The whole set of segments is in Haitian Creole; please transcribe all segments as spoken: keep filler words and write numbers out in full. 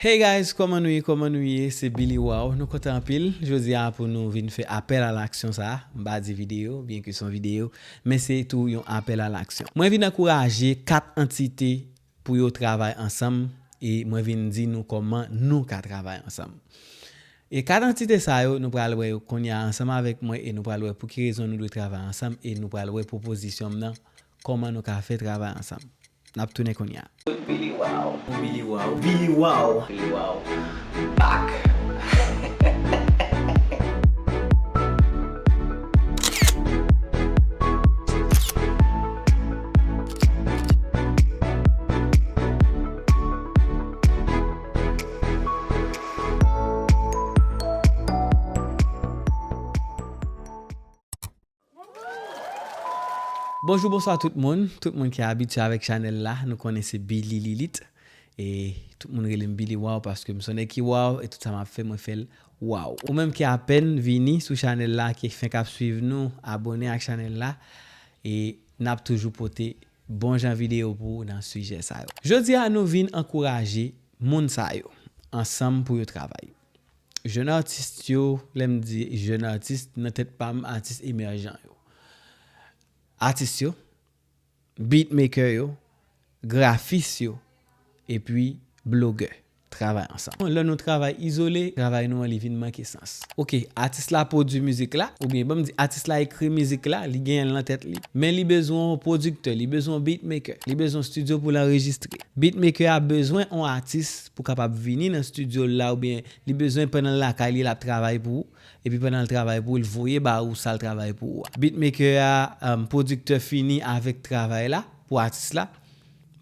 Hey guys, kòman nou ye? Kòman nou ye? Se Billy Wow. Nou kontan anpil jodi a pou nou vin fè apèl a laksyon sa a. M pa di videyo, byenke se yon videyo, men se tou yon apèl a laksyon. Mwen vin ankouraje kat antite pou yo travay ansanm e mwen vin di nou kòman nou ka travay ansanm. E kat antite sa yo, nou pral wè yo kounye a ansanm avèk mwen e nou pral wè pou ki rezon nou dwe travay ansanm e nou pral wè pwopozisyon m nan, kòman nou ka fè travay ansanm. N ap tounen kounye a. Billy Wow. Billy Wow. Billy Wow. Billy Wow. Back. Bonjou, bonswa tout moun. Tout moun ki abitye avèk chanèl la, nou konnen se Billy Lilite. E tout moun rele m Billy Wow paske m se yon nèg ki wow e tout sa m ap fè, mwen fè l wow. Ou menm ki apèn vini sou chanèl la, ki fenk ap swiv nou, abòne ak chanèl la. E n ap toujou pote bon jan videyo pou ou nan sijè sa yo. Jodi a, nou vin ankouraje moun sa yo ansanm pou yo travay. Jèn atis yo, lè m di jèn atis, nan tèt pa m, atis emèjan yo. Atis yo, beatmaker yo, grafis yo, epi blogè. Travay ansanm. Lè nou travay izole, travay nou an li vin manke sans. Oke, atis la pwodui mizik la, oubyen ban m di atis la ekri mizik la, li genyen l nan tèt li. Men li bezwen yon pwodiktè, li bezwen yon beatmaker, li bezwen yon estidyo pou l anrejistre. Beatmaker a bezwen yon atis pou kapab vini nan estidyo l la, oubyen li bezwen pandan l lakay li, l ap travay pou ou. Epi pandan l travay pou ou, l voye ba ou sa l travay pou ou a. Beatmaker a, um, pwodiktè fini avèk travay la pou atis la.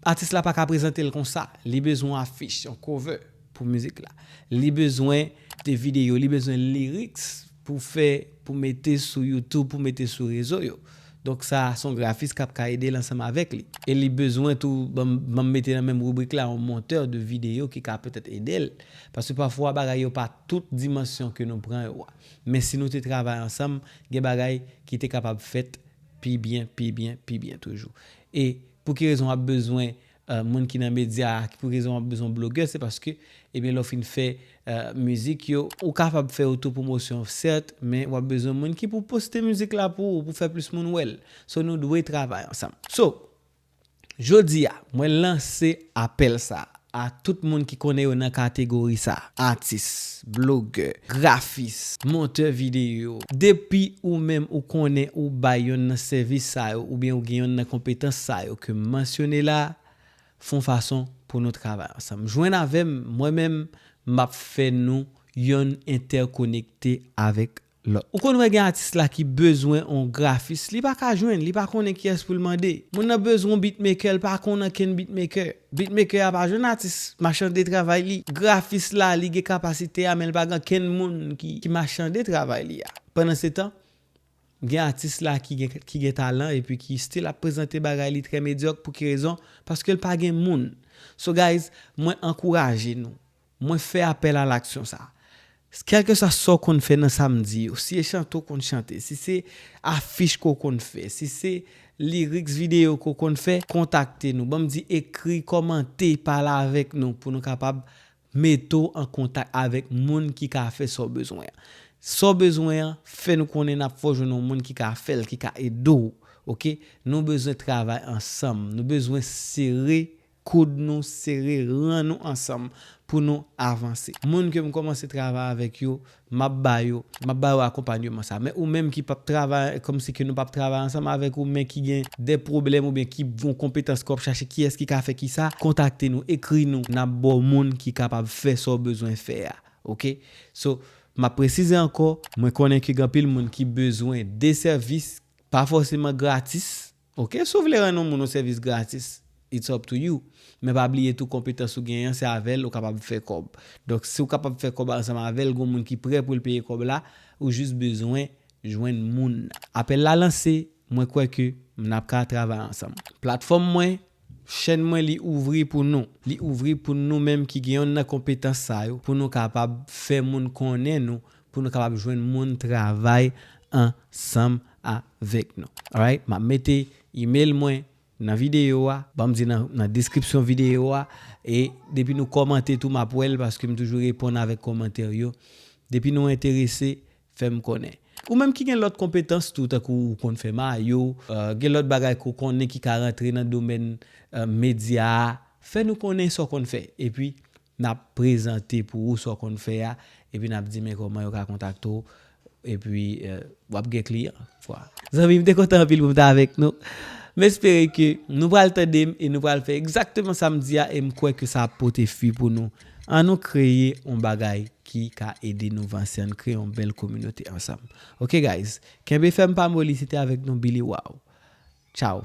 Atis la pa ka prezante l konsa. Li bezwen yon afich, yon cover pou mizik la. Li bezwen de videyo, li bezwen lyrics pou fè, pou mete sou YouTube, pou mete sou rezo yo. Donk sa, se yon grafis k ap ka ede l ansanm avèk li. E li bezwen tou, ban m, ban m mete nan menm ribrik la, yon montè de videyo ki ka petèt ede l. Paske pafwa, bagay yo pa tout dimansyon ke nou pran yo a. Men si nou te travay ansanm, gen bagay ki te kapab fèt pi byen, pi byen, pi byen toujou. E pou ki rezon w ap bezwen, euh, moun ki nan medya a, pou ki rezon w ap bezwen blogè, se paske, ebyen, lè w fin fè, euh, mizik yo, ou kapab fè otopwomosyon, sèt, men w ap bezwen moun ki pou poste mizik la pou ou, pou fè plis moun wè l. So, nou dwe travay ansanm. So, Jodi a, mwen lanse apèl sa a tout moun ki konnen yo nan kategori sa a, atis, blogè, grafis, montè videyo. Depi ou menm ou konnen ou bay yonn nan sèvis sa yo oubyen ou gen yonn nan konpetans sa yo ke m mansyone la, fè yon fason pou nou travay ansanm. Jwenn avè m, mwen menm, m ap fè nou yonn entèkonekte avèk lòt. Ou konn wè gen atis la ki bezwen yon grafis, li pa ka jwenn, li pa konnen kiyès pou l mande. Moun nan bezwen yon beatmaker, li pa konn ankenn beatmaker. Beatmaker a pa jwenn atis, machande travay li. Grafis la, li gen kapasite a, men li pa gen ankenn moun ki, ki machande travay li a. Pandansetan, gen atis la ki gen, ki gen talan epi ki still ap prezante bagay li trè medyòk. Pou ki rezon? Paske l pa gen moun. So guys, mwen ankouraje nou. Mwen fè apèl a laksyon sa. Kèlkeswa sa w konn fè nan sa m di yo, si e chante w konn chante, si se afich ke w konn fè, si se lyrics videyo ke w konn fè, kontakte nou. Ban m di, ekri, kòmante, pale avèk nou pou nou kapab mete w an kontak avèk moun ki ka fè sa w bezwen an. Sa w bezwen an, fè nou konnen n ap fè w jwenn yon moun ki ka fè l, ki ka ede w, oke? Nou bezwen travay ansanm, nou bezwen sere koud nou, sere ran nou ansanm pou nou avanse. Moun ke m kòmanse travay avèk yo, m ap ba yo, m ap ba yo akonpanyeman sa. Men ou menm ki p ap travay, kòmsi ke nou p ap travay ansanm avèk ou, men ki gen de pwoblèm oubyen ki gen yon konpetans ke w ap chache, kiyès ki ka fè kisa, kontakte nou, ekri nou, n ap ba w moun ki kapab fè sa w bezwen fè a. Oke? So, m ap presize ankò, mwen konnen ke gen anpil moun ki bezwen de sèvis, pa fòseman gratis. Oke, si w vle rann yon moun yon sèvis gratis, it's up to you. Men pa bliye tou, konpetans ou genyen an, se avè l ou kapab fè kòb. Donk, si w kapab fè kòb ansanm avè l, gen moun ki prè pou l peye kòb la, ou jis bezwen jwenn moun nan. Apèl la lanse, mwen kwè ke n ap ka travay ansanm. Platfòm mwen, chèn mwen, li ouvri pou nou. Li ouvri pou nou menm ki gen yonn nan konpetans sa yo, pou nou kapab fè moun konnen nou, pou nou kapab jwenn moun travay ansanm avèk nou. Alright? M ap mete email mwen, nan videyo a, ban m di nan, nan deskripsyon videyo a, e depi nou kòmante tou, m ap wè l paske m toujou reponn avèk kòmantè yo. Depi nou enterese, fè m konnen. Ou menm ki gen lòt konpetans tou, tankou ou konn fè mayo, euh, gen lòt bagay ke w konnen ki ka rantre nan domèn euh, medya a, fè nou konnen sa w konn fè. Epi, n ap prezante pou ou sa w konn fè a, epi n ap di men kòman yo ka kontakte w, epi euh, w ap gen kliyan. Vwa. Zanmi m, te kontan anpil pou m te avèk nou. M espere ke nou pral tande m e nou pral fè egzakteman sa m di a, e m kwè ke sa ap pote fwi pou nou. An nou kreye yon bagay ki ka ede nou vanse, an n kreye yon bèl kominote ansanm. Ok guys, kenbe fèm, pa moli, se te avèk nou Billy Wow. Tchao.